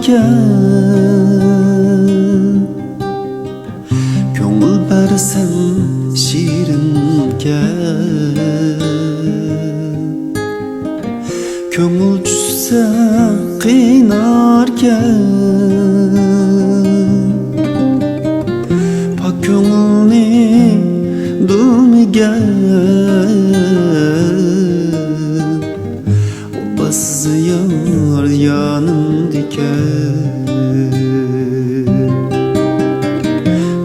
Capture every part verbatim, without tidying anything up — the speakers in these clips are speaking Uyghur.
كەن، كۆڭۈل بەرسەم شېرىنكەن. كۆڭۈل چۈشسە قىيناركەن، پاك كۆڭۈلنى بىلمىگەن. ۋاپاسىز يار يانىمدىكەن،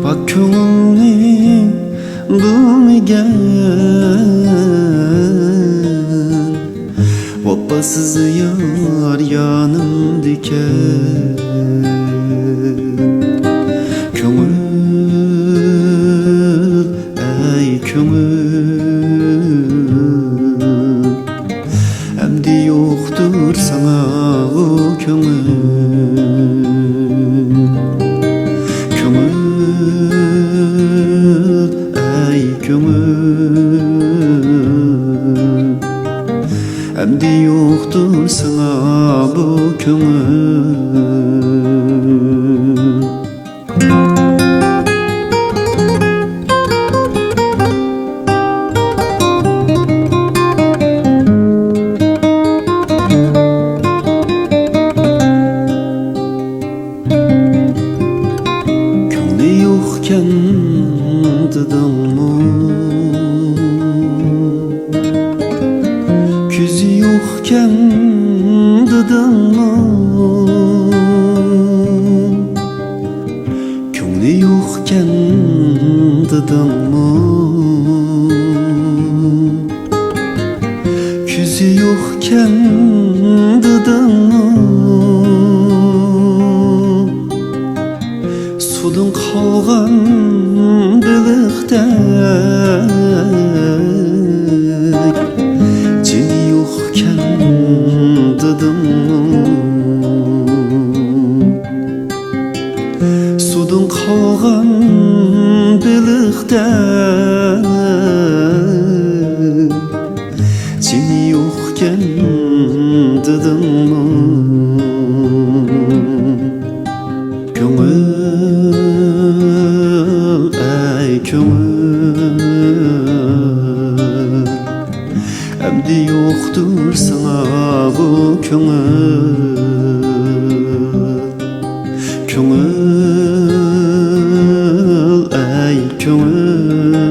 پاك كۆڭۈلنى بىلمىگەن. ۋاپاسىز يار يانىمدىكەن. كۆڭۈل، ئەي كۆڭۈل، ئەمدى يوقتۇر ساڭا بۇ كۆڭۈل. كۆڭۈل، ئەي كۆڭۈل، ئەمدى يوقتۇر ساڭا بۇ كۆڭۈل. كۆڭلى يوقكەن دېدىڭمۇ، كۆزى يوقكەن دېدىڭمۇ؟ كۆڭلى يوقكەن دېدىڭمۇ؟ كۆزى يوقكەن دېدىڭمۇ؟ سۇدىن قالغان بېلىقتەك جېنى يوقكەن دېدىڭمۇ؟ سۇدىن قالغان بېلىقتەك جېنى يوقكەن دېدىڭمۇ؟ كۆڭۈل، ئەي كۆڭۈل، ئەمدى يوقتۇر ساڭا بۇ كۆڭۈل. كۆڭۈل، ئەي كۆڭۈل،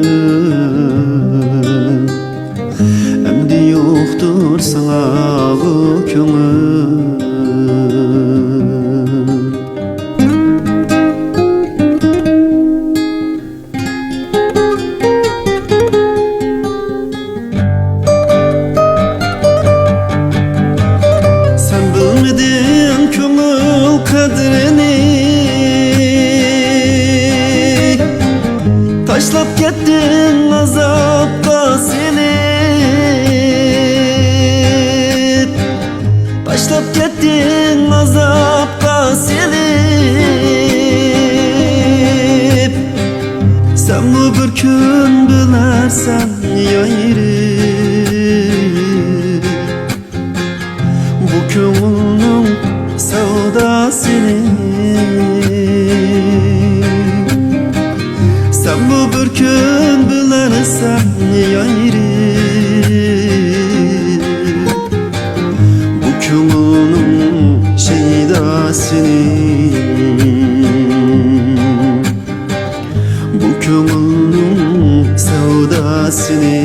ئەمدى يوقتۇر ساڭا بۇ كۆڭۈل. سەن بىلمىدىڭ كۆڭۈل قەدرىنى، تاشلاپ كەتتىڭ ئازابقا سېلىپ. تاشلاپ كەتتىڭ ئازابقا سېلىپ، سەنمۇ بىر كۈن بىلەرسەن يايرىپ. بۇ كۆڭۈلنىڭ سەۋداسىنى سەنمۇ بىر كۈن بىلەرسەن يايرىپ. بۇ كۆڭۈلنىڭ شەيداسىنى، بۇ كۆڭۈلنىڭ سەۋداسىنى